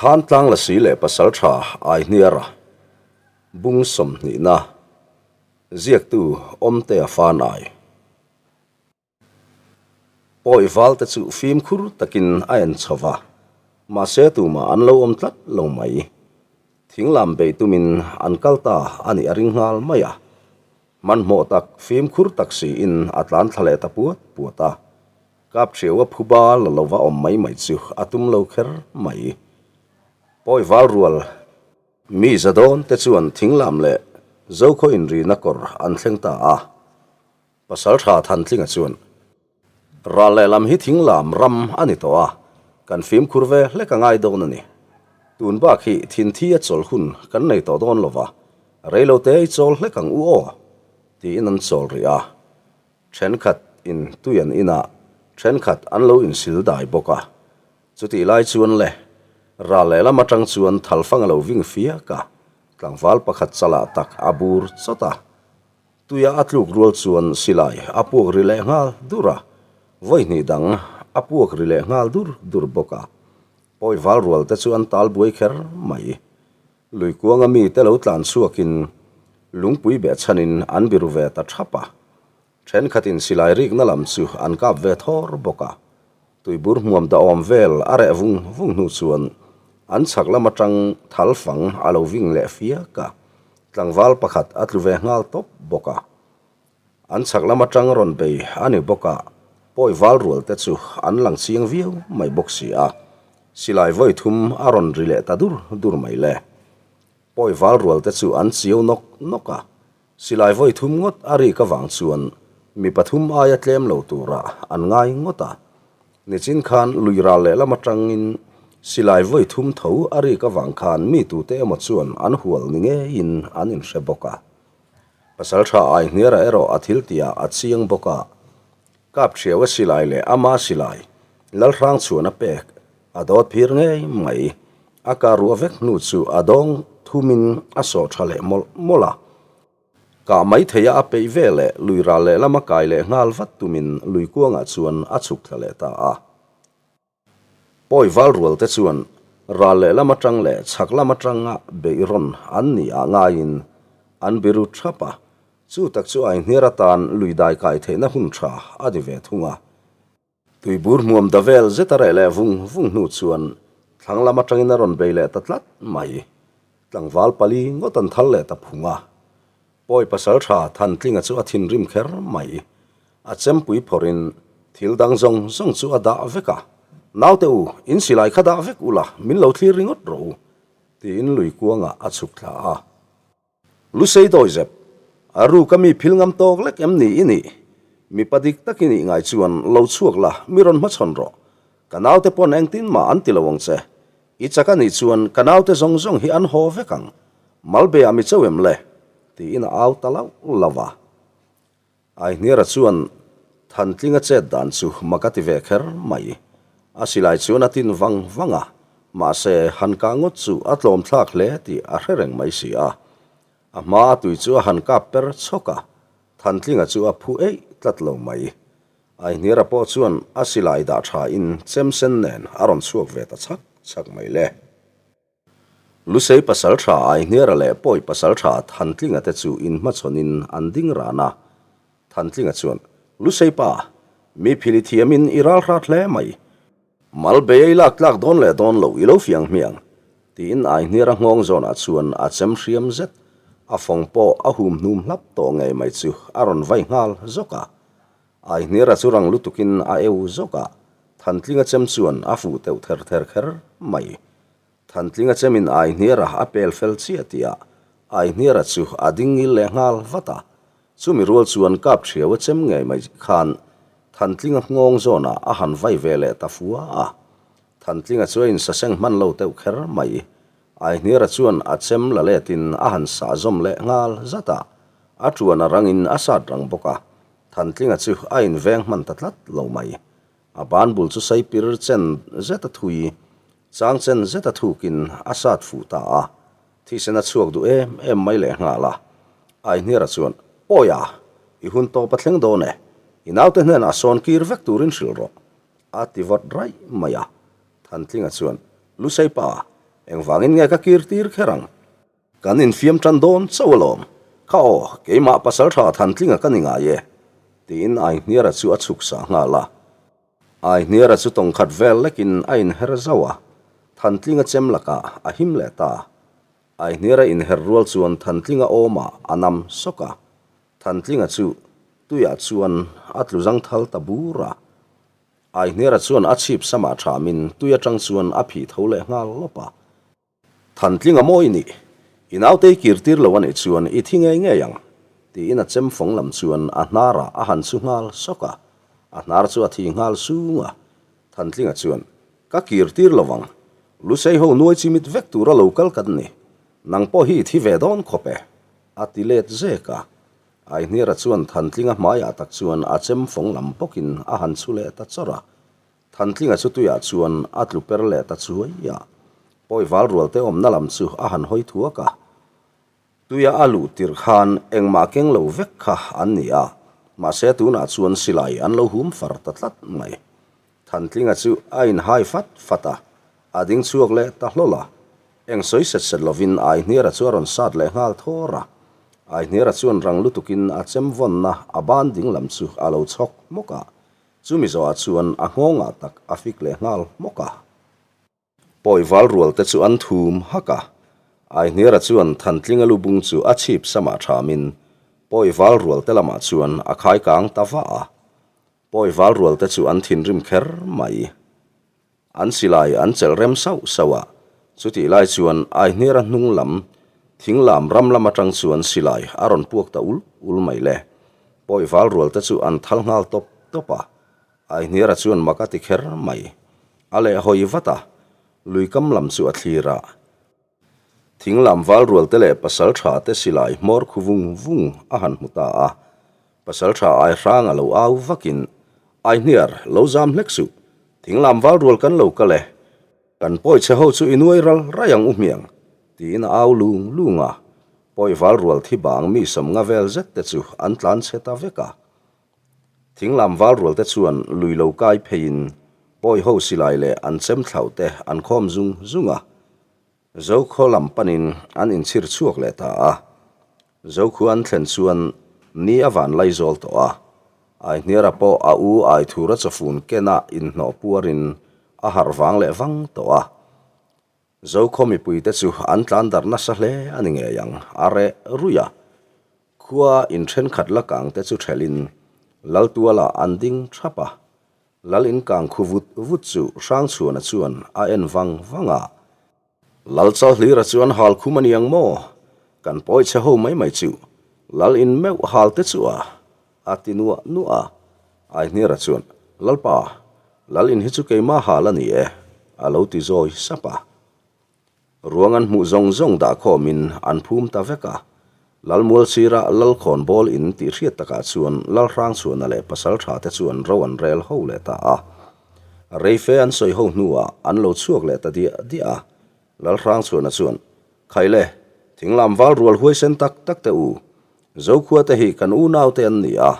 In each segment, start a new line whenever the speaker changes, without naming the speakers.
Thantlang Lasi leh Pasaltha Aihniara bung sawmhnihna ziaktu Awmtea Fanai. Pawi valte chu fimkhur takin a en chho va, mahse tumah an lo awm tlat lo mai. Thinglam bei tumin an kal ta a nih a ring nghal mai a. Hmanhmawh tak, fimkhur tak siin a tlan thla leh ta puat puat a. Kap ṭhiau a phuba la lova awm mai mai chu a tum lo kher mai. Pawi val rual mi za dawn te chuan thinglam leh Zokhaw inrina kawr an thleng ta a. Pasalṭha Thantlinga chuan, Ral lehlam hi thinglam ram a ni tawh a, kan fimkhur ve hlek a ngai dawn a ni. Tun bak hi thinthi a chawl hun kan nei tawh dawn lo va, reilote i chawl hlek ang u aw, tiin an chawl rih a. Thenkhat in tui an in a, thenkhat an lo insil dai bawk a. Chutih lai chuan le, ral lehlam atang chuan thalfang a lo ving fiak a, tlangval pakhat chalah tak a bur chawt a. Tuia a tluk rual chuan silai a puak ri leh nghal dur a, vawi hnih dang a puak ri leh nghal dur dur bawk a. Pawi val rual te chu an tal buai kher mai. Lui kuanga mi te lo tlan chhuakin lungpui beh chhanin an biru ve ta thap a. Thenkhatin silai rikna lam chu an kap ve thawr bawk a. Tuibur hmuam dahawm vel a reh vung vung hnu chuan an chhak lam atang thal fang a lo ving leh fiak a, tlangval pakhat a tlu ve nghal tawp bawk a. An chhak lam atang rawn bei a ni bawk a, pawi val rual te chu an lang chiang viau mai bawk si a, silai vawi thum a rawn ri leh ta dur dur mai le. Pawi val rual te chu an chiau nawk nawk a, Silai vawi thum ngawt a rik avang chuan mi pathum aia tlem lo turah an ngai ngawt a. Nichin khan lui ral lehlam atangin silai vawi thum tho a rik avang khan mi tute emaw chuan an hual ni ngeiin an inhre bawk a. Pasaltha Aihniara erawh a thil tihah a chiang bawk a. Kap Thiaua silai leh ama silai Lalhrang chhuan a pek a dawt phir ngei mai. A kah ruah vek hnu chu a dawng thumin a sawh tha leh mawlh mawlh a. Kah mai theia a peih ve leh lui ral lehlam a kai leh nghal vat tumin lui kuangah chuan a chhuk thla leh ta a. Pawi val rual te chuan ral lehlam atang leh chhak lam atanga beih rawn an nih ah ngaiin an biru thap a, chu tak chu Aihniar atan lui dai kai theihna hun tha a ni ve thung a. Tuibur hmuam da vel zet a reh leh vung vung hnu chuan thlang lam atangin a rawn bei leh ta tlat mai. Tlangval pali ngawt an thal leh ta phung a. Pawi pasal tha Thantlinga chu a thinrim kher mai. A chempui phawrhin thil dang zawng zawng chu a dah vek a, Naute u, in silai kha dah vek ula, min lo thlir ringawt rawh u, tiin lui kuangah a chhuk thla a. Lusei dawizep, a ruk a mi phil ngam tawk lek em ni i nih? Mipa dik tak i nih ngai chuan lo chhuak la, mi rawn hmachhawn rawh. Ka naute pawn engtin mah an ti lo ang che. I chak a nih chuan ka naute zawng zawng hi an haw vek ang. Malbe ah mi chauh em le? tiin a au ta lauh lauh a. Aihniara chuan Thantlinga chet dan chu mak a ti ve kher mai. A silai chuan a tin vang vang a, mahse han kah ngawt chu a tlawm thlak hle tih a hre reng mai si a. A hma a tui chu a han kap per chhawk a, Thantlinga chu a phu eih tlat lo mai. Aihniara pawh chuan a silai dah tha in chem sen nen a rawn chhuak ve ta chhak chhak mai le. Lusei pasaltha Aihniara leh Pawi pasaltha Thantlinga te chu inhmachhawnin an ding ran a. Thantlinga chuan, Lusei pa, mi phili thiamin i ral hrat hle mai. Mal bei ei lak tlak dawn leh dawn lo i lo fiang hmiang, tiin Aihniara nghawng zawnah chuan a chem hriam zet. A fawng pawh a hum hnum hlap tawh ngei mai chu a rawn vai nghal zawk a. Aihniara chu rang lutukin a eu zawk a, Thantlinga chem chuan a fuh teuh ther ther kher mai. Thantlinga chemin Aihniara a pel fel chiah tihah Aihniara chu a ding ngil leh nghal vat a. Chumi rual chuan kap thiau a chem ngei mai khan Thantlinga nghawng zawnah a han vai ve leh ta fua a. Thantlinga chu a insaseng hman lo teuh kher mai. Aihniara chuan a chem la letin a han sah zawm leh nghal zat a. A tuan a rangin a sat rang bawk a. Thantlinga chu a inveng hman ta tlat lo mai. A ban bul chu saipir chen zet a thui, chang chen zet a thukin a sat fuh ta a. Thisen a chhuak duh em em mai leh nghal a. Aihniara chuan, Pawi a, i hun tawp a thleng dawn e. I naute hnenah sawn kir vek turin hrilh rawh, a ti vat raih mai a. Thantlinga chuan, Lusei pa, Engvangin nge ka kir tir kher ang? Kan infiam tan dawn chauh alawm. Kha aw, keimah pasaltha Thantlinga ka ni ngai e, tiin Aihniara chu a chhuk sah nghal a. Aihniara chu tawngkhat vel lekin a inher zauh a, Thantlinga chem lakah a him leh ta. Aihniara inher rual chuan Thantlinga awmah a nam sawk a, Thantlinga chu tuiah chuan a tlu zangthal ta bur a. Aihniara chuan a chhip samah thamin tui atang chuan a phih tho leh nghal lawp a. Thantling a mawi nih, i naute i kir tir lo a nih chuan i thi ngei ngei ang, tiin a chem fawng lam chuan a hnarah a han chu nghal sawk a, a hnar chu a thi nghal sung a. Thantlinga chuan, Ka kir tir lo ang, Lusei ho nuai chimit vek tura lo kal kan ni, nang pawh hi i thi ve dawn khawp e, a ti let zek a. Aihniara chuan Thantlinga hmaiah tak chuan a chem fawng lam bawkin a han chhu leh ta chawrh a. Thantlinga chu tuiah chuan a tlu per leh ta chuai a, pawi val rual te awmna lam chu a han hawi thuak a. Tuia a luh tirh khan engmah keng lo vek kha an ni a, mahse tunah chuan silai an lo hum far ta tlat mai. Thantlinga chu a inhai fat fat a, a ding chhuak leh ta hlawl a. Eng sawi set set lovin Aihniara chu a rawn sat leh nghal thawr a. Aihniara chuan rang lutukin a chem vawnna a ban ding lam chu a lo chhawk hmawk a, Chumi zawhah chuan a nghawngah tak a fik leh nghal hmawk a. Pawi val rual te chu an thum hak a. Aihniara chuan Thantlinga lu bung chu a chhip samah thamin pawi val rual te lamah chuan a khai kang ta vah a. Pawi val rual te chu an thinrim kher mai. An silai an chelh rem sauh sauh a, chutih lai chuan Aihniara hnung lam thing lam ram lam atang chuan silai a rawn puak ta ul ul mai le. Pawi val rual te chu an thal nghal tawp tawp a, Aihniara chuan mak a ti kher mai. A leh hawi vat a, lui kam lam chu a thlir a. Thing lam val rual te leh pasal tha te silai hmawr khu vung vung a han hmu ta a, pasal tha ai hrang a lo au vakin, Aihniar, lo zam hlek suh, thing lam val rual kan lo kal e, kan pawi chhe ho chu i nuai ral raih ang u hmiang, tiin a au lung lung a, pawi val rual thi bang mi sawmnga vel zet te chu an tlan chhe ta vek a. Thing lam val rual te chuan lui lo kai pheiin pawi ho silai leh an chem thlauh te an khawm zung zung a. Zokhaw lam panin an inchhir chhuak leh ta a. Zokhua an thlen chuan ni a van lai zawl tawh a. Aihniara pawh a u Aithura chawfun kena inhnawh puarin a harh vang leh vang tawh a. Zokhaw mipuite chu an tlan darh nasa hle a ni ngei ang, a reh ruih a. Khua in thenkhat la kang te chu thelhin Laltuala an ding thap a. Lal in kang khu vut vut chu Hrangchhuana chuan a en vang vang a. Lal Chalhlira chuan hal khum a niang maw? Kan pawi chhe ho mai mai chu Lal in meuh hal te chu a a ti nuah nuah a. Aihnira chuan, Lalpa, Lal in hi chu keimah hal a ni e, a lo ti zawi sap a. Ruang an hmuh zawng zawng dah khawmin an phum ta vek a. Lalmual sira Lalkhawn bawl in tih hriat takah chuan Lalhrangchhuana leh Pasaltha te chuan ro an rel ho leh ta a. Reife an sawi ho hnuah an lo chhuak leh ta diah diah a. Lalhrangchhuana chuan, Khaile, thinglam val rual huaisen tak tak te u. Zokhua te hi kan unau te an ni a,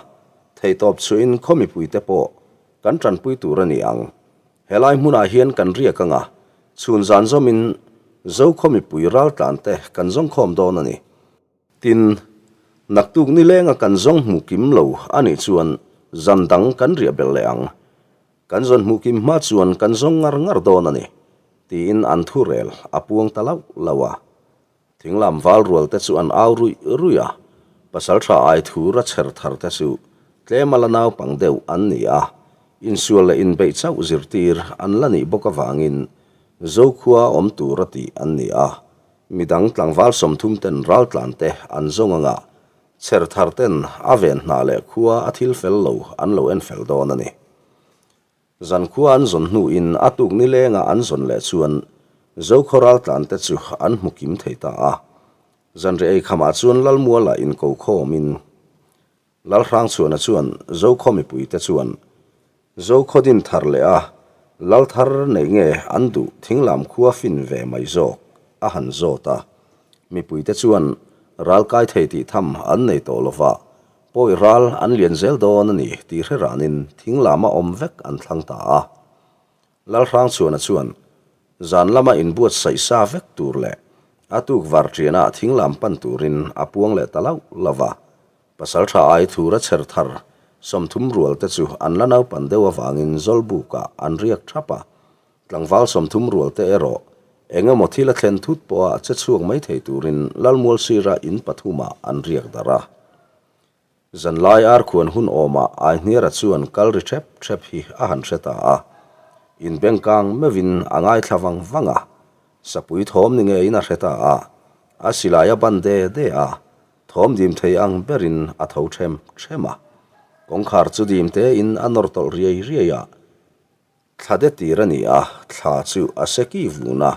theihtawp chhuahin khaw mipui te pawh kan tanpui tur a ni ang. Helai hmunah hian kan riak anga, chhun zan zawmin Zokhaw mipui raltlan te kan zawng khawm dawn a ni. Tin, naktuk nilenga kan zawng hmu kim lo a nih chuan zan dang kan riah belh leh ang. Kan zawn hmuh kim hma chuan kan zawng ngar ngar dawn a ni, tiin an thurel a puang ta lauh lauh a. Thinglam val rual te chu an au ruih ruih a, pasaltha ai thur a chher thar te chu tlem a la naupang deuh an ni a, insual leh inbeih chauh zirtir an la nih bawk avangin Zokhua awm tur a tih an ni a, midang tlangval 30 ten raltlan te an zawng anga chher thar ten a ven hnah leh khua a thil fel lo an lo en fel dawn a ni. Zankhua an zawn hnuin a tuk nilenga an zawn leh chuan Zokhaw raltlan te chu an hmu kim thei ta a. Zanriah ei khamah chuan Lalmuala inko khawmin Lalhrangchhuana chuan Zokhaw mipui te chuan Zokhaw din thar leh a Lal thar neih nge an duh thinglam khua fin ve mai zawk a han zawt a. Mipui te chuan ral kai thei tih tham an nei tawh lova Pawi ral an lian zel dawn a ni tih hre ranin thing lama awm vek an thlang ta a. Lalhrangchhuana chuan, Zan lama inbuatsaih sa vek tur leh a tuk var ṭianah thing lam pan turin a puang leh ta lauh lauh va. Pasalṭha ai thur a chher thar 30 rual te chu an la naupan deuh avangin Zawlbukah an riak ṭhap a. Tlangval 30 rual te erawh eng emaw thil a thlen thut pawha che chhuak mai thei turin Lalmual sira in pathumah an riak darh a. Zanlai arkhuan hun awmah Aihniara chuan kal ri ṭhep ṭhep hi a han hre ta a. Inbengkang meuhin a ngaithla vang vang a. Sapui thawm ni ngeiin a hre ta a. A silai a ban de de a. Thawm dim thei ang berin a tho ṭhem ṭhem a. Kawngkhar chu dim tein a nawr tawlh riai riai a. Thla de tir a ni a, thla chu a seki vun a.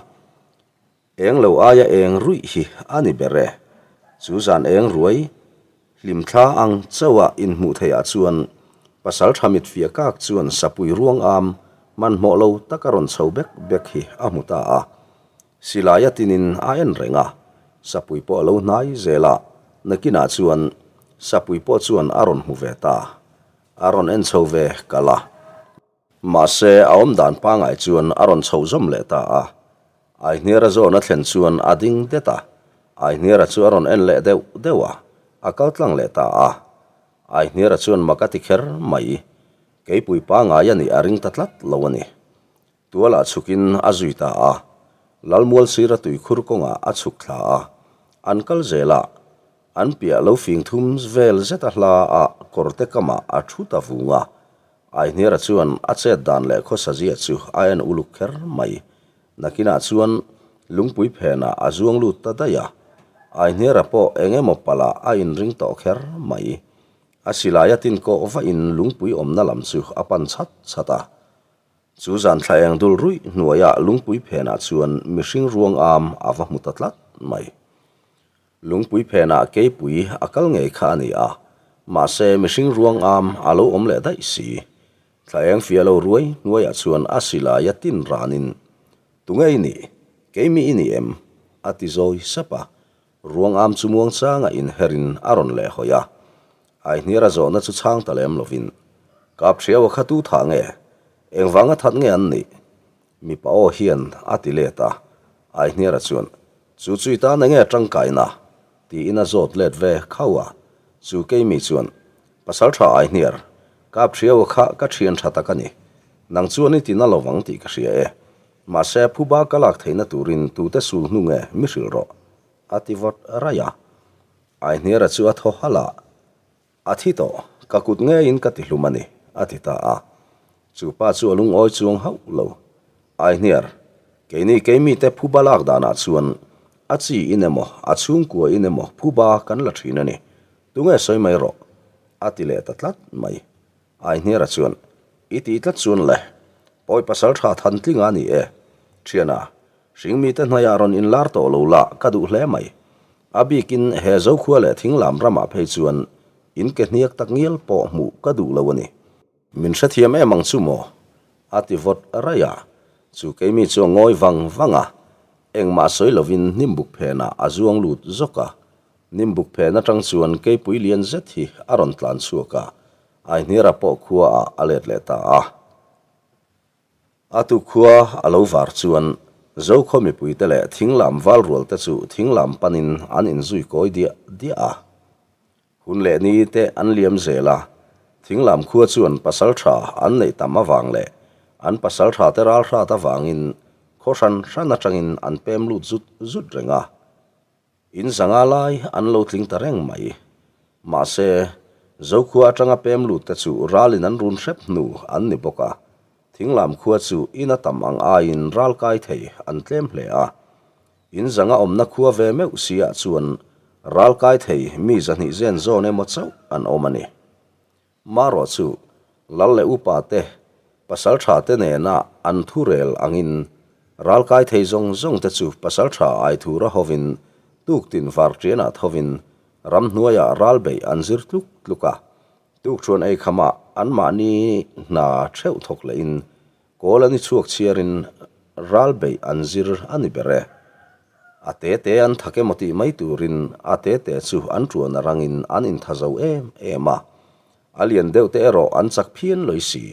Eng lo aia eng ruih hi a ni ber e. Chu zan eng ruai, hlimthla ang chauha inhmuh theihah chuan pasal tha mit fiah kak chuan sapui ruang am hmanhmawh lo taka rawn chho bek bek hi a hmu ta a. Silaia tinin a en reng a, sapui pawh a lo hnai zel a, nakinah chuan sapui pawh chuan a rawn hmu ve ta. A rawn en chho ve kal a. Mahse, a awm dan pangai chuan a rawn chhoh zawm leh ta a. Aihniara zawn a thlen chuan a ding det a, Aihniara chu a rawn en leh deuh deuh a, a kal tlang leh ta a. Aihniara chuan mak a ti kher mai, keipui pangai a nih a ring ta tlat lo a ni. Tualah chhukin a zui ta a, Lalmual sira tuikhur kawngah a chhuk thla a, an kal zel a, an piah lo fing thum vel zeta hla ah kawrte kamah a thu ta vung a, Aihniara chuan a chet dan leh khawsazia chu a en uluk kher mai. Nakinah chuan lungpui phenah a zuang lut ta daih a. Aihniara pawh eng emaw palh ah a inring tawh kher mai. A silai a tin kawh vahin lungpui awmna lam chu a pan chhat chhat a. Chu zan thla eng dul ruih hnuaiah lungpui phenah chuan mihring ruang am a va hmu ta tlat mai. Lungpui phenah keipui a kal ngei kha a ni a, mahse mihring ruang am a lo awm leh daih si. Thla eng fia lo ruai hnuaiah chuan a silai a tin ranin, Tunge i nih? Keimi i ni em? a ti zawi sap a. Ruang am chu muangchanga inherin a rawn leh hawi a. Aihniara zawhna chu chhang ta lem lovin, Kap hriau a kha tu thah nge? Engvanga that nge an nih? Mipa aw hian a ti let a, Aihniara chuan, Chu chui tan enge tangkaina? tiin a zawt let ve khauh a. Chu keimi chuan, Pasal tha Aihniar, kap hriau kha ka thian tha tak a ni. Nang chuan i ti na lovang tih ka hria e. Mahse, phuba ka lak theihna turin tute sul hnu nge mi hrilh rawh? a ti vawt raih a. Aihniara chu a thaw halh a. A thi tawh, ka kut ngeiin ka ti hlum a ni, a ti ta a. Chu pa chu a lungawi chuang hauh lo. Aihniar, keini keimite phuba lak danah chuan a chi in emaw, a chhungkua in emaw phuba kan la thin a ni. Tunge sawi mai rawh? a ti leh ta tlat mai. Aihniara chuan, I ti tlat chuan le, pawi pasal tha than tling a ni e, thiana, Hringmite hnaiah rawn inlar tawh lo la ka duh hle mai. A bikin he Zokhua leh Thinglam ramah phei chuan in ke hniak tak ngial pawh hmuh ka duh lo a ni. Min hrethiam em ang chu maw? A ti vawt raih a. Chu keimi chu a ngawi vang vang a, engmah sawi lovin hnimbuk phenah a zuang lut zawk a. Hnimbuk phen atang chuan keipui lian zet hi a rawn tlan chhuak a, Aihniara pawh khuaah a let leh ta a. A tu khua a lo var chuan Zokhaw mipuite leh thinglam valrualte chu thinglam panin an inzui kawi diah diah a. Hun leh ni te an liam zel a, thinglam khua chuan pasaltha an neih tam avang leh an pasaltha te ralhrat avangin khaw hran hran atangin an pem lut zut zut reng a. In zanga lai an lo tling ta reng mai. Mahse, Zokhua atanga pem lut te chu ralin an run hrep hnu an ni bawk a. Thinglam khua chu in a tam ang aiin ral kai thei an tlem hle a. In zanga awmna khua ve meuh si ah chuan ral kai thei mi 200 zen zawn emaw chauh an awm a ni. Marawh chu Lal leh upa te, pasal tha te nena an thu rel angin ral kai thei zawng zawng te chu pasal tha ai thura hovin tuktin varṭianah thovin ramhnuaiah ral beih an zir tluk tluk a. Tukṭhuan ei khamah anmahni hna theuh thawk lehin Kawl an i chhuak chhiarin ral beih an zir a ni ber e. A te te an thak emaw tih mai turin a te te chu an ṭuan a rangin an intha zo em em a. A lian deuh te erawh an chak phian lawi si.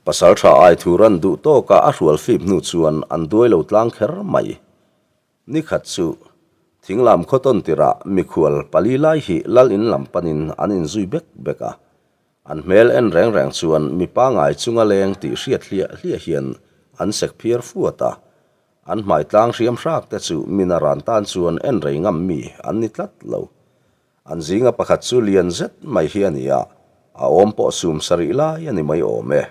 Pasalṭha Aithuran duh tawka a hrual fip hnu chuan an duai lo tlang kher mai. Ni khat chu, Thinglam khaw tawn tirah mikhual pali lai hi lal in lam panin an inzui bek bek a. An hmel en reng reng chuan mi pangai chunga leng tih hriat hliah hliah hian an sek phiar fuat a. An hmai tlang hriam hrak te chu mina ran tan chuan en rei ngam mi an ni tlat lo. An zinga pakhat chu lian zet mai hi a ni a, a awm pawh sum sarih lai a ni mai awm e.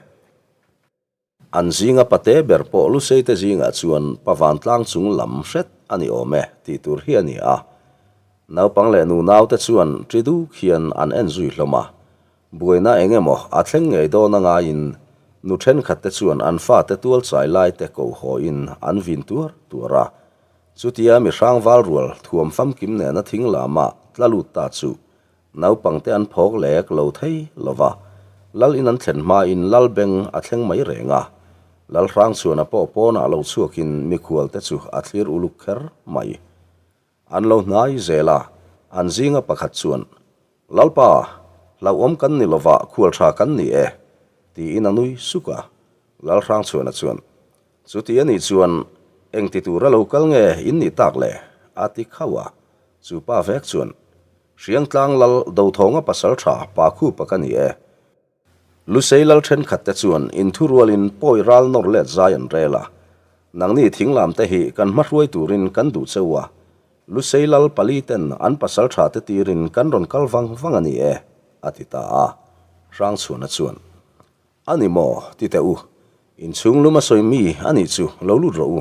An zinga pate ber pawh Luseite zingah chuan pa vantlang chung lam hret a ni awm e tih tur hi a ni a. Naupang leh nunaute chuan ṭi duk hian an en zui hlawm a. Buaina eng emaw a thleng ngei dawn a ngaiin nu ṭhenkhatte chuan an fate tual chai laite ko hawiin an vin tuar tuar a. Chutia mi hrang val rual thuam famkim nena thing lama tla lut ta chu naupangte an phawk lek lo thei lo va, Lal in an thlen hmain Lal beng a thleng mai reng a. Lal Hrangchhuana pawh pawnah lo chhuakin mikhualte chu a thlir uluk kher mai. An lo hnai zel a, an zinga pakhat chuan, Lalpa, hlauhawm kan ni lova khual tha kan ni e, tiin a nui suk a. Lal Hrangchhuana chuan, Chuti a nih chuan eng ti tura lo kal nge in nih tak le? a ti khauh a. Chu pa vek chuan, Hriangtlang Lal Dothawnga pasal tha pa khupa ka ni e. Lusei lal thenkhat te chuan inthurualin pawi ral nawr let zai an rel a. Nangni thinglam te hi kan hmahruai turin kan duh cheu a. Lusei lal pali ten an pasal tha te tirin kan rawn kal vang vang a ni e, a ti ta a. Hrangchhuana chuan, A ni maw? ti teh u. Inchhung lum a sawi mi a nih chu, lo lut rawh u,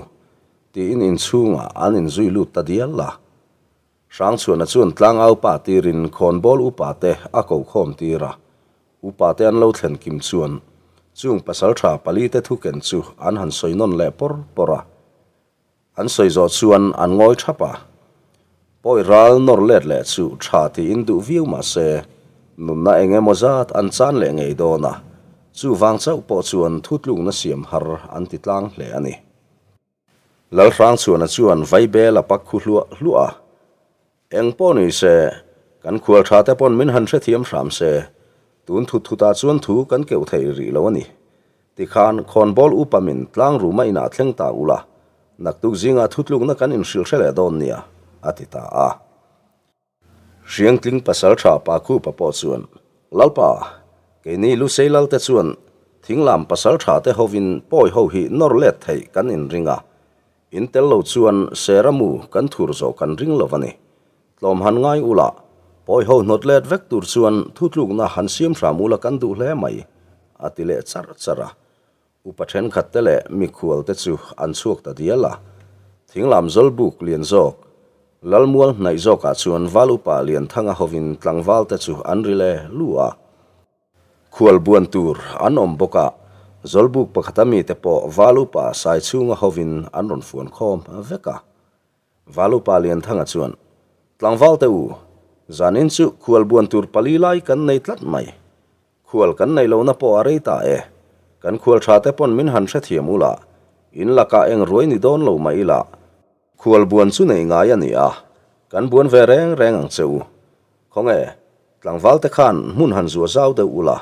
tiin inchhungah an inzui lut ta dial a. Hrangchhuana chuan tlangau pa tirin khawnbawl upa te a ko khawm tir a, upa te an lo thlen kim chuan chung pasaltha pali te thuken chu an han sawi nawn leh pawr pawr a. An sawi zawh chuan an ngawi thap a, pawi ral nawr let leh chu tha tiin duh viau mah se nunna eng emaw zat an chan leh ngei dawn a, chuvang chauh pawh chuan thutlukna siam har an ti tlang hle a ni. Lalhrangchhuana chuan Vaibel a pak khu hluah hluah a. Eng pawh ni se, kan khual tha te pawn min han hrethiam hram se, tun thut thutah chuan thu kan keuh thei rih lo a ni. Tikhan khawnbawl upa min tlang ruma inah thleng ta ula, naktuk zingah thutlukna kan inhrilh hre leh dawn nia, a ti ta a. Hriangtling pasaltha Pakhupa pawh chuan, Lalpa, keini Lusei Lalte chuan thinglam pasaltha te hovin pawi ho hi nawr let theih kan inring a, in tel lo chuan sera mu kan thur zawh kan ring lo a ni. Tlawm han ngai ula, pawi ho hnawt let vek tur chuan thutlukna han siam hram ula kan duh hle mai, a ti leh charh charh a. Upa thenkhat te leh mikhual te chu an chhuak ta dial a, thinglam zawlbuk lian zawk, Lalmual hnaih zawkah chuan Val Upa Lianthanga hovin tlangval te chu an ri le lu a. Khual buan tur an awm bawk a, zawlbuk pakhata mite pawh Val Upa Saichhunga hovin an rawn fuan khawm vek a. Val Upa Lianthanga chuan, Tlangval te u, zanin chu khual buan tur pali lai kan nei tlat mai. Khual kan neih lohna pawh a rei ta e. Kan khual tha te pawn min han hrethiam ula, in lakah eng ruai ni dawn lo mah ila, khual buan chu nei ngai a ni a, kan buan ve reng reng ang che u. Khawnge, tlangval te khan hmun han zuah zau deuh ula,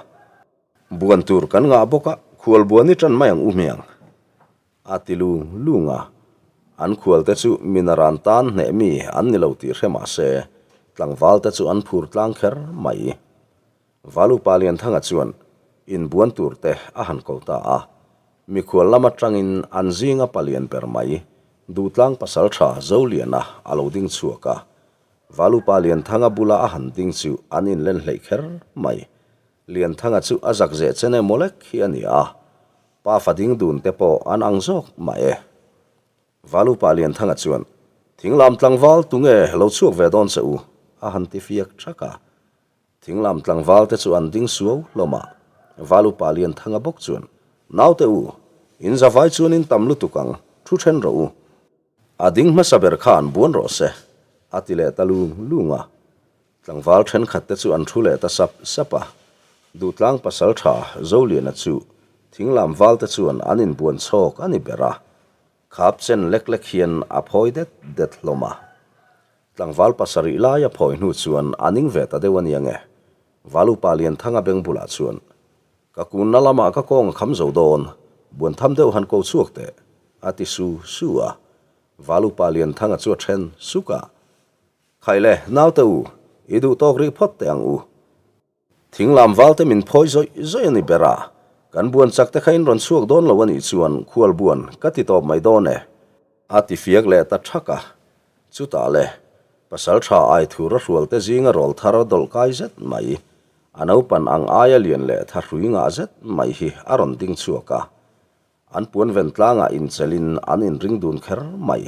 buan tur kan ngah bawk a, khual buan i tan mai ang u hmiang. A ti lung lung a, an khualte chu minaran tan hneh mi an ni lo tih hre mah se, tlangval te chu an phur tlang kher mai. Valupa Lianthanga chuan inbuan tur te a han ko ta a, mikhual lam atangin an zinga palian ber mai Duhtlang pasaltha Zoliana a lo ding chhuak a, Valupa Lianthanga bula a han ding chu an inlen hleih kher mai. Lianthanga chu a zak zeh chen emaw lek hi a ni a, pa fa ding dun te pawh an ang zawk mah e. Valupa Lianthanga chuan, Thinglam tlangval tunge lo chhuak ve dawn che u? a han ti fiak thak a. Thinglam tlangval te chu an ding suau hlawm a, Val Upa Lianthanga bawk chuan, Naute u, in zavai chuan in tam lutuk ang, thu then rawh u. A ding hmasa ber kha an buan rawh se, a ti leh ta lung lung a. Tlangval thenkhat te chu an thu leh ta sap sap a. Duhtlang pasal tha Zoliana chu Thinglam val te chuan an inbuan chhawk a ni ber a. Khap chen lek lek hian a phawi det det hlawm a. Tlangval pasarih lai a phawi hnu chuan a ning ve ta deuh a nia nge? Valupa Lianthanga beng bulah chuan. Ka kunna lamah ka kawng a kham zo dawn, buan tham deuh han ko chhuak teh, a ti su su a. Valupa Lianthanga chu a then suk a. Khai le, naute u, i duh tawk rih phawt teh ang u. Thinglam valte min phawi zawih zawih a ni ber a, kan buan chak te kha in rawn chhuak dawn lo a nih chuan khual buan ka ti tawp mai dawn e. A ti fiak leh ta thak a, chutah le, pasal tha ai thur a hrual te zinga rawl thar dawlh kai zet mai, a naupan ang aia lian leh tha hrui ngah zet mai hi a rawn ding chhuak a. An puan ven tlangah inchelin an inring dun kher mai.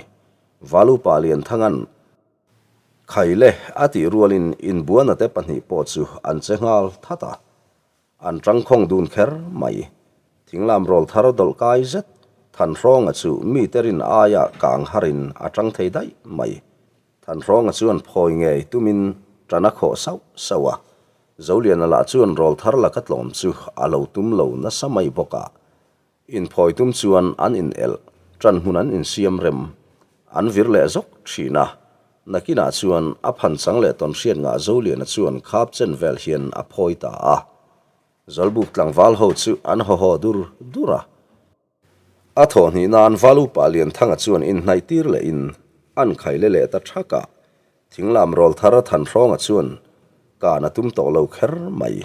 Valupa Lianthanga'n Khaile a tih rualin inbuana te pahnih pawh chu an che nghal that a, an tangkhawng dun kher mai. Thinglam rawl thar dawlh kai zet Thanhrawnga chu mite rin aia kang harin a tang thei daih mai. Thanhrawnga chuan phawi ngei tumin tan a khawh sauh sauh a, Zoliana lah chuan rawl thar laka tlawm chu a lo tum lo nasa mai bawk a. Inphawi tum chuan an inelh, ṭan hmun an insiam rem, an vir leh zawk ṭhin a. Nakinah chuan a phan chang leh tawn hriat ngah Zoliana chuan khap chen vel hian a phawi ta a. Zawlbuk tlangval ho chu an haw haw dur dur a. A thawh hnih nan Valupa Lianthanga chuan inhnaih tir lehin an khaile leh ta ṭhak a. Thinglam rawl thar Thanhrawnga chuan kan a tum tawh lo kher mai.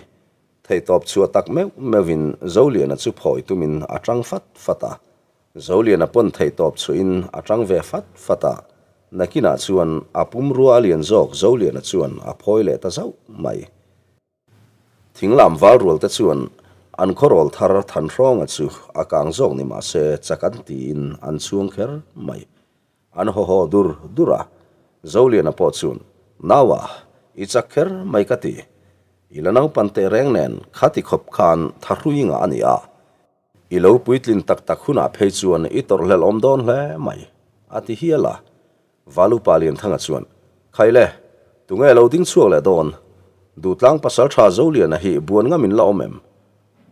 Theihtawp chhuah tak meuh meuhin Zoliana chu phawi tumin a tang fat fat a. Zoliana pawn theihtawp chhuahin a tang ve fat fat a. Nakinah chuan a pumrua a lian zawk Zoliana chuan a phawi leh ta zauh mai. Thinglam val rual te chuan an khawrawl thar Thanhrawnga chu a kang zawk ni mah se chak an tiin an chhuang kher mai. An haw haw dur dur a, Zoliana pawh chuan, Naua, i chak kher mai ka ti. I la naupan teh reng nen khati khawp khan thahrui ngah a ni a. I lo puitlin tak tak hunah phei chuan i tawrhhlelh awm dawn hle mai, a ti hial a. Valupa Lianthanga chuan, Khai le, tunge lo ding chhuak leh dawn? Duhtlang pasaltha Zoliana hi buan ngam in la awm em?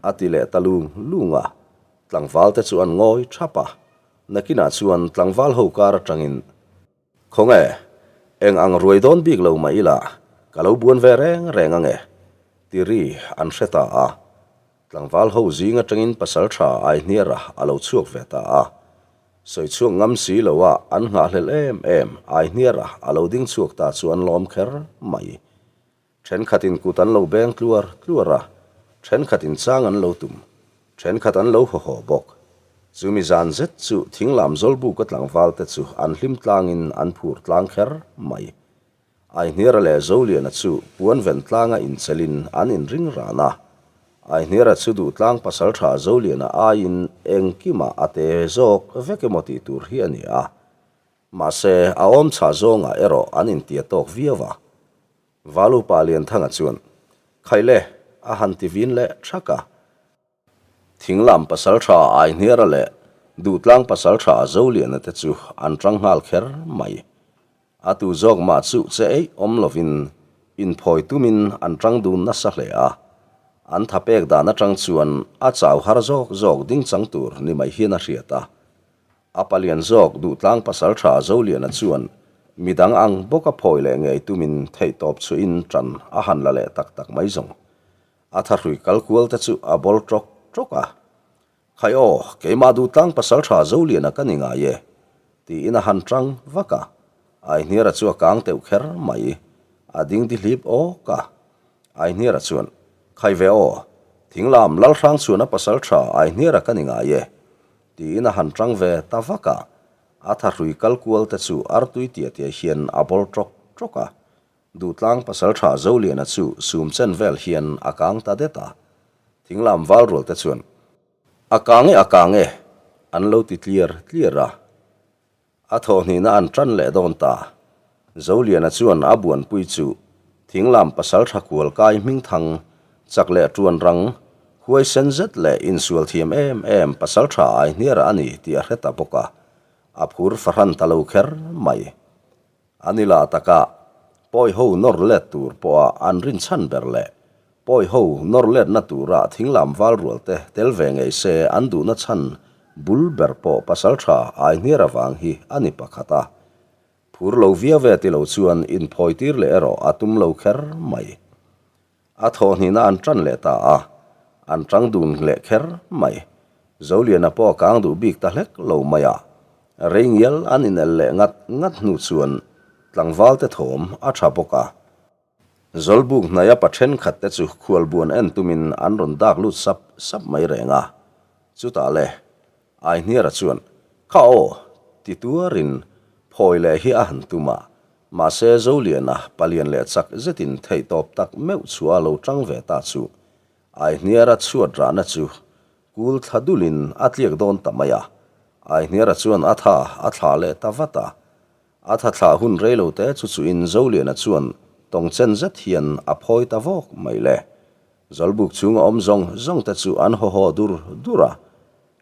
a ti leh ta lung lung a. Tlangval te chu an ngawi thap a. Nakinah chuan tlangval ho kar atangin, Khawnge, eng ang ruai dawn bik lo mah ila, ka lo buan ve reng reng ange, ti ri an hre ta a. Tlangval ho zing atangin pasal tha Aihniara a lo chhuak ve ta a. Sawi chhuak ngam si lo a an nghahhlelh em em Aihniara a lo ding chhuak ta chu an lawm kher mai. Thenkhatin kut an lo beng tluar tluar a, thenkhatin chang an lo tum, thenkhat an lo haw haw bawk. Chumi zan zet chu thinglam zawlbuka tlangvalte chu an hlim tlangin an phur tlang kher mai. Aihniara leh Zoliana chu puan ven tlanga inchelin an inring ran a. Aihniara chu duhtlang pasaltha Zoliana aiin engkimah a te zawk vek emaw tih tur hi a ni a. Mahse, a awm chhah zawngah erawh an intia tawk viau a. Valupa Lianthanga chuan, Khaih le, a han ti vin leh thak a. Thinglam pasaltha Aihniara leh Duhtlang pasaltha Zoliana te chu an tang nghal kher mai. A tu zawk mah chu che eih awm lovin inphawi tumin an tang dun nasa hle a. An tha pek dan atang chuan a chau har zawk zawk ding chang tur ni mai hian a hriat a. A palian zawk Duhtlang pasaltha Zoliana chuan midang ang bawka phawi leh ngei tumin theihtawp chhuahin tan a han la leh tak tak mai zawng. A thahrui kal kual te chu a bawl tawk tawk a. Khai aw, keimah Duhtlang pasaltha Zoliana ka ni ngai e, tiin a han tang vak a. Aihniara chu a kang teuh kher mai. A ding dihlip awk a. Aihniara chuan, Khai ve aw, Thinglam Lalhrang chuan a pasaltha Aihniara ka ni ngai e, Tiin a han tang ve ta vak a, a thahrui kal kual te chu artui tia tia hian a bawl tawk tawk a. Duhtlang pasaltha Zoliana chu sum chen vel hian a kang ta det a. Thinglam val rual te chuan, A kang e, a kang e, an lo ti tliar tliar a. A thawhhnihna an tan leh dawn ta. Zoliana chuan a buanpui chu Thinglam pasaltha kual kai hmingthang, chak leh tuan rang, huaisen zet leh insual thiam em em pasaltha Aihniara a ni tih a hre ta bawk a, a phur fahran ta lo kher mai. A ni lah taka pawi ho nawr let tur pawha an rinchhan ber leh pawi ho nawr letna tura thinglam val rual te tel ve ngei se an duhna chhan bul ber pawh pasaltha Aihniar avang hi a ni pakhat a. Phur lo viau ve ti lo chuan inphawi tir leh erawh a tum lo kher mai. A thawhhnihna an tan leh ta a. An ṭang dun leh kher mai. Zoliana pawh a kang duh bik ta hlek lo mai a. Rei ngial an inel leh ngat ngat hnu chuan tlangval te thawm a ṭha bawk a. Zawlbuk hnaia pa ṭhenkhat te chu khualbuan en tumin an rawn dak lut sap sap mai reng a. Chutah le, Aihniara chuan, Kha aw! ti tuarin phawi leh hi a han tum a. Mahse Zoliana palian leh chak zetin theihtawp tak meuh chhuah a lo ṭang ve ta chu Aihniara chhuat rahna chu kul thla dulin a tliak dawn ta mai a. Aihniara chuan a tha a thlah leh ta vat a. A tha thlah hun rei lo te chu chuin Zoliana chuan tawng chen zet hian a phawi ta vawk mai le. Zawlbuk chhunga awm zawng zawng te chu an haw haw dur dur a,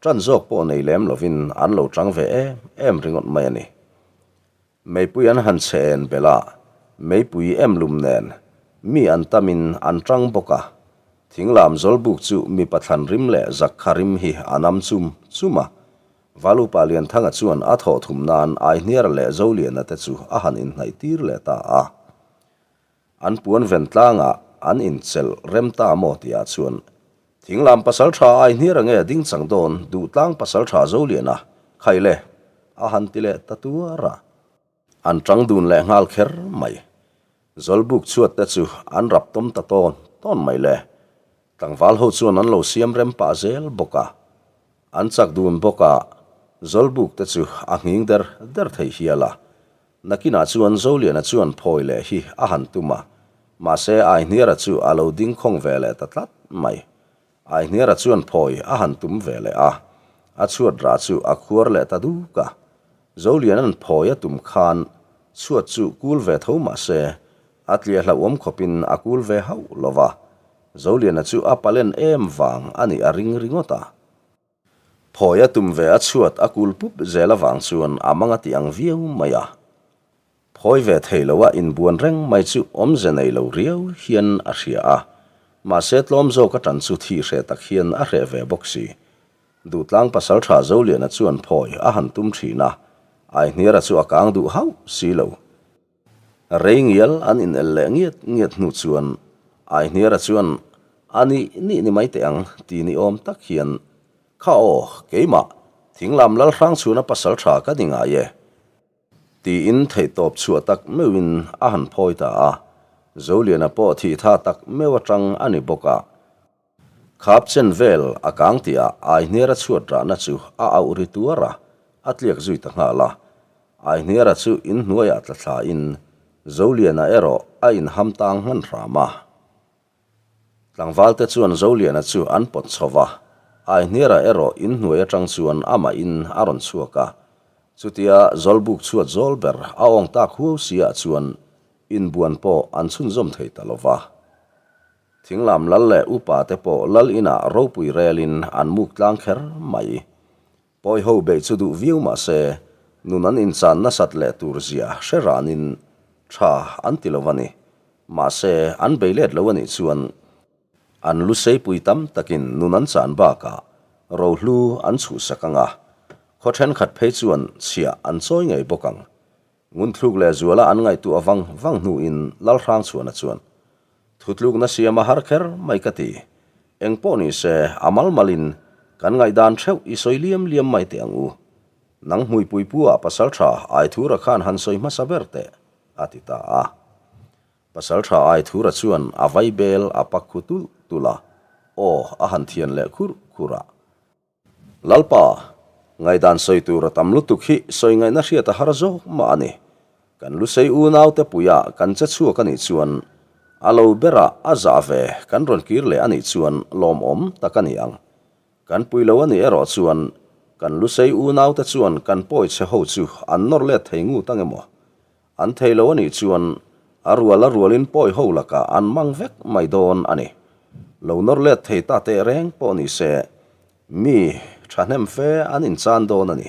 ṭan zawk pawh nei lem lovin an lo ṭang ve em em ringawt mai a ni. Meipui an han chhe en belh a, meipui em lum nen mi an tamin an ṭang bawk a. Thinglam zawlbuk chu mipa thlan rim leh zakkha rim hi a nam chum chum a. Valupa Lianthanga chuan a thawh thum nan Aihniara leh Zoliana te chu a han inhnaih tir leh ta a. An puan ven tlangah an inchelh rem ta maw tihah chuan Thinglam pasalṭha Aihniara nge ding chang dawn Duhtlang pasalṭha Zoliana khai le a han ti leh ta tuar a. An ṭang dun leh nghal kher mai. Zawlbuk chhuat te chu an rap tawm ta tawn tawn mai le. Tlangval ho chuan an lo siam rem pah zel bawk a. An chak dun bawk a, Zawlbuk te chu a nghing der der thei hial a. Nakinah chuan Zoliana chuan phawi leh hi a han tum a, mahse Aihniara chu a lo ding khawng ve leh ta tlat mai. Aihniara chuan phawi a han tum ve leh a, a chhuat rah chu a khuar leh ta duk a. Zoliana'n phawi a tum khan chhuat chu kul ve tho mahse a tliah hlauhawm khawpin a kul ve hauh lo va. Zoliana chu a palen em vang a nih a ring ringawt a. Phawi a tum ve a chhuat a kul pup zel avang chuan a mang a ti ang viau mai a. Phawi ve thei lo a inbuan reng mai chu awmze nei lo riau hian a hria a. Mahse tlawm zawk a tan chu thi hreh tak hian a hreh ve bawk si. Duhtlang pasaltha Zoliana chuan phawi a han tum thin a, Aihniara chu a kang duh hauh si lo. Rei ngial an inel leh ngiat ngiat hnu chuan Aihniara chuan a nih nih ni mai teh ang ti ni awm tak hian, Kha aw, keimah, Thinglam Lalhrangchhuna pasal tha ka ni ngai e. Tiin theihtawp chhuah tak meuhin a han phawi ta a, Zoliana pawh thihtha tak meuh atang a ni bawk a. Khap chen vel a kang tihah Aihniara chhuat rahna chu a auh ri tuar a, a tliak zui ta nghal a. Aihniara chu inhnuaiah tla thlain Zoliana erawh a inham tang hman hram a. Tlangvalte chuan Zoliana chu an pawt chho va, Aihniara erawh inhnuai atang chuan amahin a rawn chhuak a. Chutia Zawlbuk chhuat zawl ber a awng tak huau siah chuan inbuan pawh an chhunzawm thei ta lo va. Thinglam lal leh upa te pawh lal inah ropui relin an muk tlang kher mai. Pawi ho beih chu duh viau mah se, nun an inchan nasat leh tur zia hre ranin tha an ti lo a ni. Mahse, an bei let lo a nih chuan an lu seipui tam takin nun an chan bakah rohlu an chhuhsak ang a, khaw thenkhat phei chuan chhiah an chawi ngei bawk ang. Ngunthluk leh zuala an ngaihtuah vang vang hnuin Lalhrangchhuana chuan, Thutlukna siam a har kher mai ka ti. Eng pawh ni se, a mal malin kan ngaihdan theuh i sawi liam liam mai teh ang u. Nang hmuipui pu ah Pasaltha Aithura khan han sawi hmasa ber teh, a ti ta a. Pasaltha Aithura chuan a vaibel a pak khu tulh tulh a, aw a han thian leh khurh khurh a. Lalpa, ngaihdan sawi tur a tam lutuk hi sawi ngaihna hriat a har zawk mah a ni. Kan Lusei unaute puia kan che chhuak a nih chuan a lo berah a zah ve kan rawn kir leh a nih chuan lawmawm tak a ni ang. Kan pui lo a nih erawh chuan kan Lusei unaute chuan kan pawi chhe ho chu an nawr let thei ngut ang emaw? An thei lo a nih chuan a rual a rualin pawi ho lakah an mang vek mai dawn a ni. Lo nawr let thei ta teh reng pawh ni se, mi thahnem fe an inchan dawn a ni.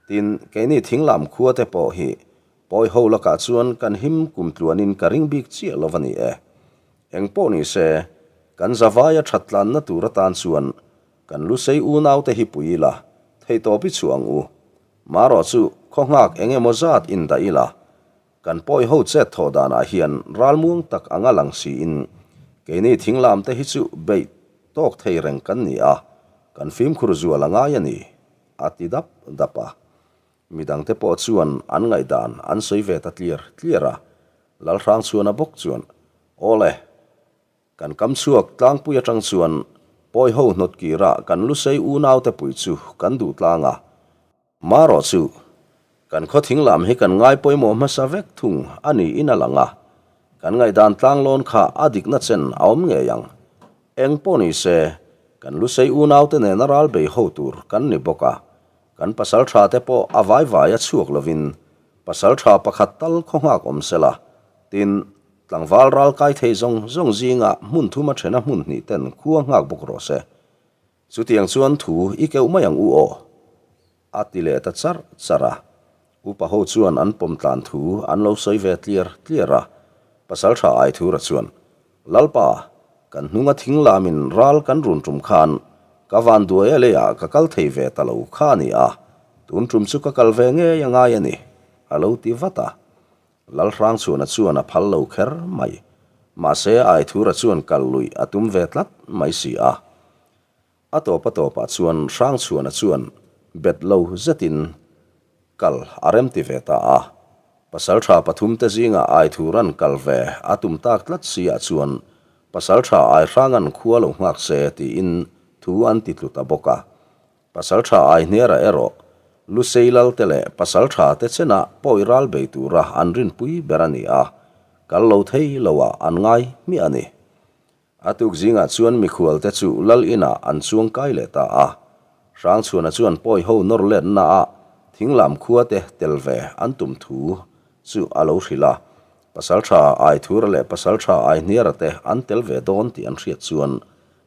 Tin, keini thinglam khua te pawh hi pawi ho lakah chuan kan him kum tluanin ka ring bik chiah lo a ni e. Eng pawh ni se, kan zavaia that tlanna tur atan chuan kan lusei unaute hi pui ila, theihtawp i chhuah ang u. Marawh chu khaw nghak eng emaw zat in dah ila, kan pawi ho chet thawh danah hian ralmuang tak anga lang siin keini thinglam te hi chu beih tawk thei reng kan ni a, kan fimkhur zual a ngai a ni, a ti dap dap a. Midangte pawh chuan an ngaihdan an sawi ve ta tliar tliar a, Lalhrangchhuana bawk chuan, Awle, Kan kam chhuak tlangpui atang chuan pawi ho hnawt kira kan lusei unaute pui chu kan duh tlang a. Marawh chu, kan khaw thing lam hi kan ngai pawimawh hmasa vek thung a niin a lang a. Kan ngaihdan tlanglawn kha a dikna chen a awm ngei ang. Eng pawh ni se, kan lusei unaute nena ral bei ho tur kan ni bawk a. Kan pasal tha te pawh a vai vai a chhuak lovin pasal tha pakhat tal khaw nghak awm sela, tin, Tlangval ral kai thei zawng zawng zingah hmun thuma thena hmun hnih ten khua nghak bawk rawh se. Chutiang chuan thu i keuh mai ang u aw. A ti leh ta charh charh a. Upa ho chuan an pawm tlan thu an lo sawi ve tliar tliar a. Pasaltha Aithura chuan, Lalpa, kan hnunga thing lamin ral kan run tum khan ka vanduai a leiah ka kal thei ve ta lo kha a ni a, tun tum chu ka kal ve ngei a ngai a ni, a lo ti vat a. Lalhrangchhuana chuan a phal lo kher mai. Mahse, Aithura chuan kal luih a tum ve tlat mai si a. A tawp a tawpah chuan Hrangchhuana chuan bet lo zetin kal a remti ve ta a. Pasaltha pathumte zingah Aithura'n kal ve a tum tak tlat si ah chuan Pasaltha Aihranga'n khua lo nghak se tiin thu an ti tlu ta bawk a. Pasalṭha Aihniara erawh Lusei Lalte leh Pasalṭha te chenah pawi ral bei tura an rinpui ber a ni a, kal lo thei loah an ngai hmiah a ni. A tuk zingah chuan mikhualte chu Lal inah an chuang kai leh ta a. Hrangchhuana chuan pawi ho nawr letnaah thinglam khua te tel ve an tum thu chu a lo hrilh a. Pasalṭha Aithura leh Pasalṭha Aihniara te an tel ve dawn tih an hriat chuan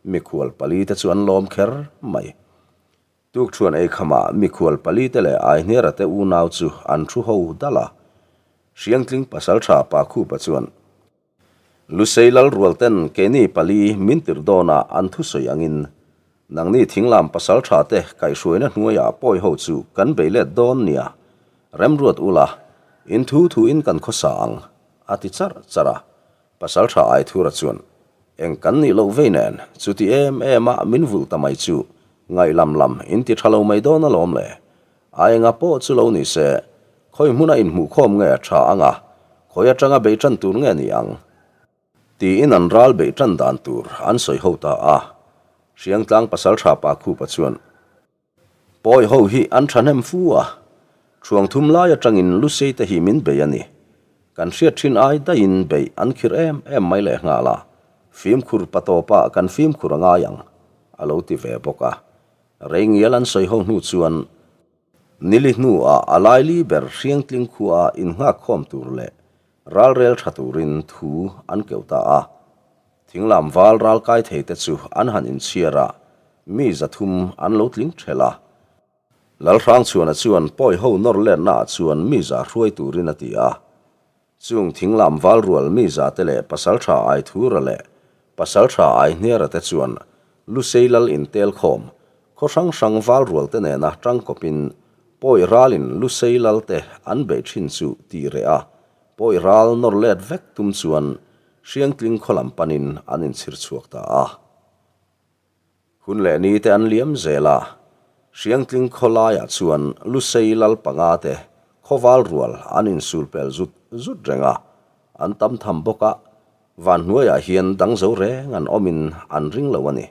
Mikhual palite chu an lawm kher mai. Tukṭhuan eikhamah mikhual palite leh Aihniara te unau chu an thu ho dal a. Hriangtling pasalṭha Pa Khupa chuan, Lusei Lalrualten keini pali min tirh dawnah an thusawi angin, nangni thinglam pasalṭha te kaihhruaina hnuaiah pawi ho chu kan bei let dawn nia, remruat ula, in thu thuin kan khawsa ang, a ti charh charh a. Pasalṭha Aithura chuan, Eng kan nih loh vei nen, chuti em em a min vulh ta mai chu, ngaih lam lam in ti ṭha lo mai dawn alawm le. A enga pawh chu lo ni se, khawi hmuna inhmuhkhawm nge a ṭha ang a, khawi aṭanga bei ṭan tur nge ni ang? Tiin an ral beih ṭan dan tur an sawi ho ta a. Hriangtlang Pasalṭha Pakhupa chuan, Pawi ho hi an thahnem fu a, thuang thum lai atangin Lusei te hi min bei a ni. Kan hriat thin ai daihin beih an khirh em em mai leh nghal a, fimkhur patawpah kan fimkhur a ngai ang, a lo ti ve bawk a. Rei ngial an sawi ho hnu chuan nili hnuah a laili ber Hriangtling khuaa innghakkhawm tur leh ralrel tha turin thu an keuh ta a. Thinglam val ral kai thei te chu an han inchhiar a, mi 300 an lo tling ṭhelh a. Lalhrangchhuana chuan pawi ho nawr letna ah chuan mi za hruai turin a ti a. Chung thinglam val rual mi za te leh pasalṭha Aithura leh pasalṭha Aihniara te chuan Lusei lal intel khawm khaw hrang hrang val rual te nena ṭangkawpin pawi ralin Lusei lal te an beih ṭhin chu tih reh a, pawi ral nawr let vek tum chuan Hriangtling khaw lam panin an inchhir chhuak ta a. Hun leh ni te an liam zel a, Hriangtling khaw laiah chuan Lusei lal panga te khawval rual an insul pel zut zut reng a, an tam tham bawk a, van hnuaiah hian dang zo reng an awmin an ring lo a ni.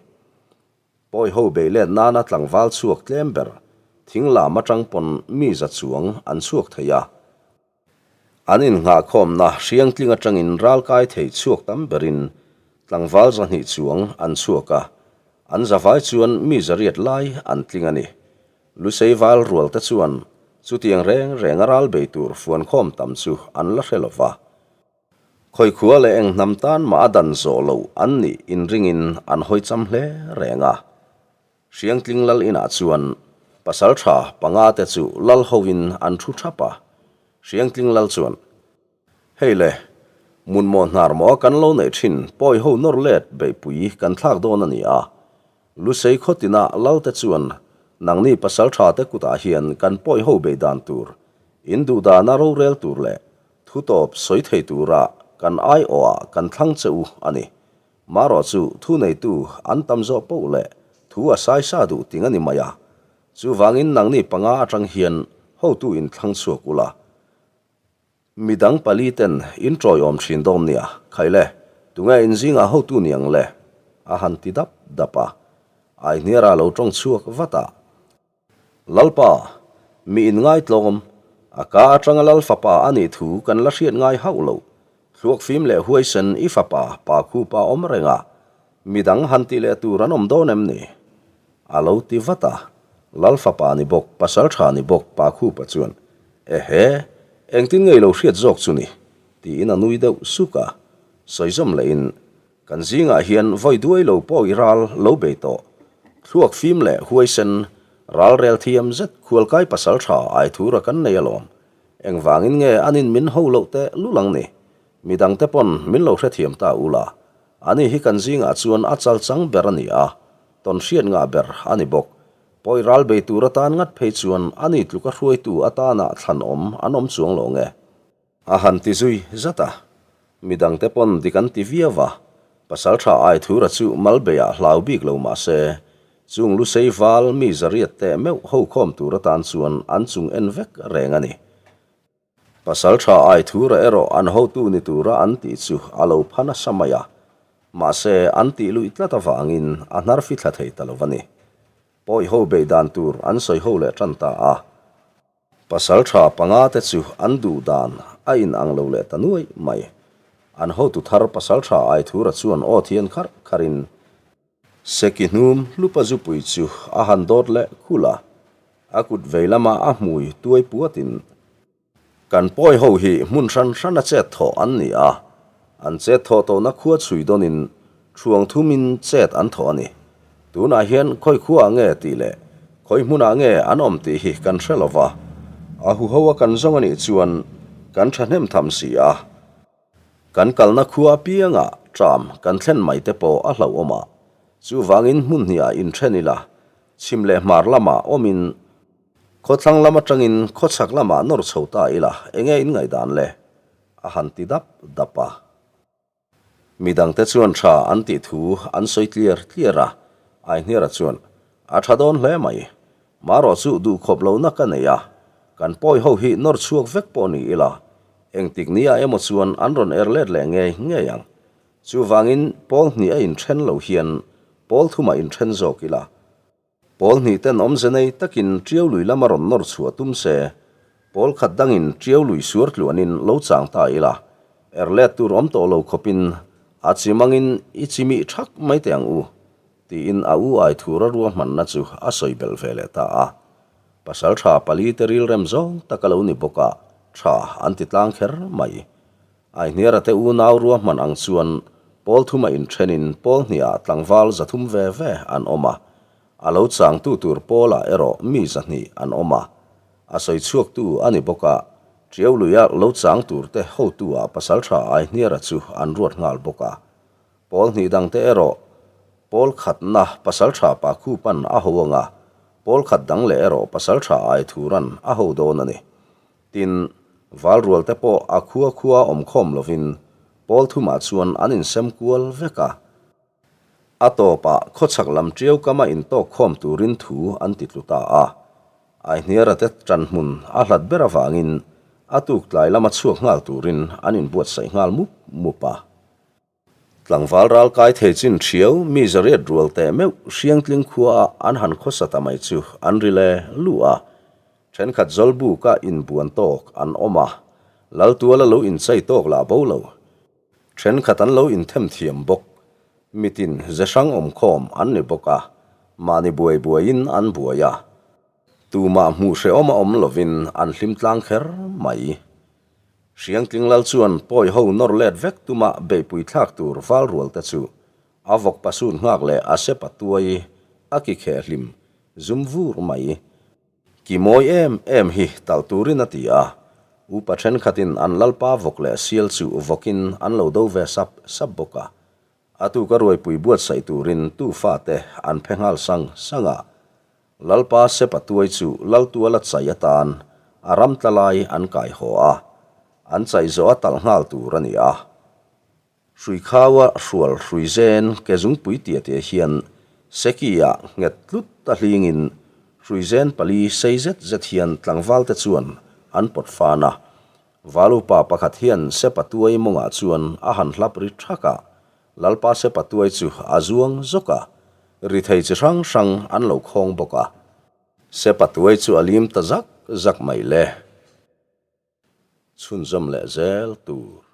Pawi ho bei let nana tlangval chhuak tlem ber thing lam atang pawn mi za chuang an chhuak thei a. An innghahkhawmna Hriangtling atangin ralkai thei chhuak tam berin tlangval 200 chuang an chhuak a, an zavai chuan mi zariat lai an tling a ni. Lusei val rualte chuan chutiang reng renga ral bei tur fuankhawm tam chu an la hre lo va. Khawikhua leh eng hnam tan mah a dan zawh loh an nih inringin an hawi cham hle reng a. Hriangtling lal inah chuan pasalṭha panga te chu lal hoin an thu ṭhap a. Hriangtling lal chuan, Hei le, munmaw hnar maw kan lo neih ṭhin pawi ho nawr let beihpui kan thlak dawn a ni a. Lusei khaw tina lal te chuan nangni pasalṭha te kutah hian kan pawi ho beih dan tur, in duh dana rorel tur leh thutawp sawi thei tura kan aiawhah kan thlang che u a ni. Marawh chu thu neitu an tam zawh poh leh thu a saisa duh ting a ni mai a. Chuvangin nangni panga atang hian hotu inthlang chhuak ula. Midang pali ten in tawiawm thin dawn nia, khai le, tunge in zingah hotu ni ang le? a han ti dap dap a. Aihniara lo tawng chhuak vat a. Lalpa, mi in ngaitlawm, a ka atanga Lal fapa a nih thu kan la hriat ngai hauh lo, thluak fim leh huaisen i fapa pa khupa awm reng a, midang han ti leh tur an awm dawn em ni? A lo ti vat a, Lal fapa ni bawk, pasal tha ni bawk pa khupa chuan, Ehe, engtin ngei lo hriat zawk chu ni? tiin a nui deuh suk a. Sawi zawm lehin, Kan zingah hian vawi duai lo pawh i ral lo bei tawh. Thluak fim leh huaisen, ral rel thiam zet khualkai pasal tha Aithura kan nei alawm. Engvangin nge anin min ho loh teh lul ang ni? Midangte pawn min lo hrethiam ta ula. Ani hi kan zingah chuan a chal chang ber a ni a, tawn hriat ngah ber a ni bawk. Pawi ral bei tur atan ngat phei chuan ani tluka hruaitu atana thlanawm an awm chuang lo nge? A han ti zui zat a. Midangte pawn dik an ti viau va, Pasaltha Aithura chu Malbeiah hlau bik lo mah se, chung Lusei val mi zariat teh meuh ho khawm tur atan chuan an chung en vek reng a ni. Pasaltha Aithura erawh an hotu ni tura an tih chu a lo pha nasa mai a, mahse an tih luih tlat avangin a hnar fithla thei ta lo a ni. Pawi ho beih dan tur an sawi ho leh tan ta a. Pasaltha panga te chu an duh dan a in ang lo leh ta nuai mai. An hotu thar Pasaltha Aithura chuan aw thian kharh kharhin Seki hnum hlupa zupui chu a han dawt leh khul a, a kut vei lama a hmui tuai puatin, Kan pawi ho hi hmun hran hrana chet thawh an ni a, an chet thawh tawhna khua chhui dawnin thuang thumin chet an thawh a ni. Tunah hian khawi khuaah nge tih leh khawi hmunah nge an awm tih hi kan hre lo va, a huho a kan zawng a nih chuan kan thahnem tham si a. Kan kalna khua apiangah tram kan thlen mai te pawh a hlauhawm a, chuvangin hmun hniah inthen ila, chhim leh hmar lamah awmin khawthlang lam atangin khawchhak lamah nawr chho ta ila enge in ngaihdan le? a han ti dap dap a. Midangte chuan tha an tih thu an sawi tliar tliar a, Aihniara chuan, A tha dawn hle mai, Marawh chu duhkhawp lohna ka nei a, kan pawi ho hi nawr chhuak vek pawh ni ila, engtik ni ah emaw chuan an rawn er let leh ngei ngei ang. Chuvangin pawl hnih a inthen lo hian pawl thumah inthen zawk ila. Pawl hnih ten awmze nei takin Tiau lui lama rawn nawr chhuah tum se, pawl khat dangin Tiau lui suar tluanin lo chang ta ila, er let tur awm tawh lo khawpin a chimangin i chimih thak mai teh ang u. Tiin a u Aithura ruahmanna chu a sawi belh ve leh ta a. Pasal tha pali te rilrem zawng tak a lo ni bawk a, tha an ti tlang kher mai. Aihniara te unau ruahman ang chuan pawl thuma inthenin pawl hniah tlangval 300 ve ve an awm a, a lo changtu tur pawlah erawh mi 200 an awm a. A sawi chhuaktu a ni bawk a, Tiau luia lo chang turte hotu-ah pasal tha Aihniara chu an ruat nghal bawk a. Pawl hnih dangte erawh pawl khatna pasaltha Pakhupan a ho anga, pawl khat dang leh erawh pasaltha Aithuran a ho dawn a ni. Tin, Valrualte pawh a khua khua awm khawm lovin pawl thumah chuan an insem kual vek a. A tawpah khawchhak lam tiau kama intawk khawm turin thu an ti tlu ta a. Aihniara te ṭanhmun a hlat ber avangin a tuk tlai lama chhuak nghal turin an inbuatsaih nghal mup mup a. Tlangval ral kai thei chin ṭhiau mi zariat rual teh meuh Hriangtling khuaah an han khawsa ta mai chu an ri le lu a, ṭhenkhat Zawlbuka inbuan tawk an awm a, Laltuala lo inchei tawk lah bo lo. Ṭhenkhat an lo inthem thiam bawk. Mitin ze hrang awmkhawm an ni bawk a, mahni buai buaiin an buai a. Tumah hmuh hrehawm a awm lovin an hlim tlang kher mai. Hriangtling lal chuan pawi ho nawr let vek tuma beihpui thlak tur val rual te chu a vawk pasut nghak leh a sepa tuai a ki kheh hlim zum vur mai. Ki mawi em em hi talh turin a ti a, upa thenkhatin an lalpa vawk leh sial chu vawkin an lo do ve sap sap bawk a. A tuka ruaipui buatsaih turin tu fate an phe nghal sang sang a. Lalpa Sepa tuai chu Laltuala chai atan a ram tla lai an kai haw a, an chai zawh a talh nghal tur a ni a. Hrui khaua hrual hrui zen ke zungpui tia tia hian Seki-ah nghet tlut a hlingin hrui zen pali sei zet zet hian tlangvalte chuan an pawt fan a. Valupa pakhat hian Sepa tuai mawngah chuan a han hlap ri thak a, Lalpa Sepa tuai chu a zuang zawk a, ri thei chi hrang hrang an lo khawng bawk a. Sepa tuai chu a lim ta zak zak mai le. Chhunzawm leh zel tur.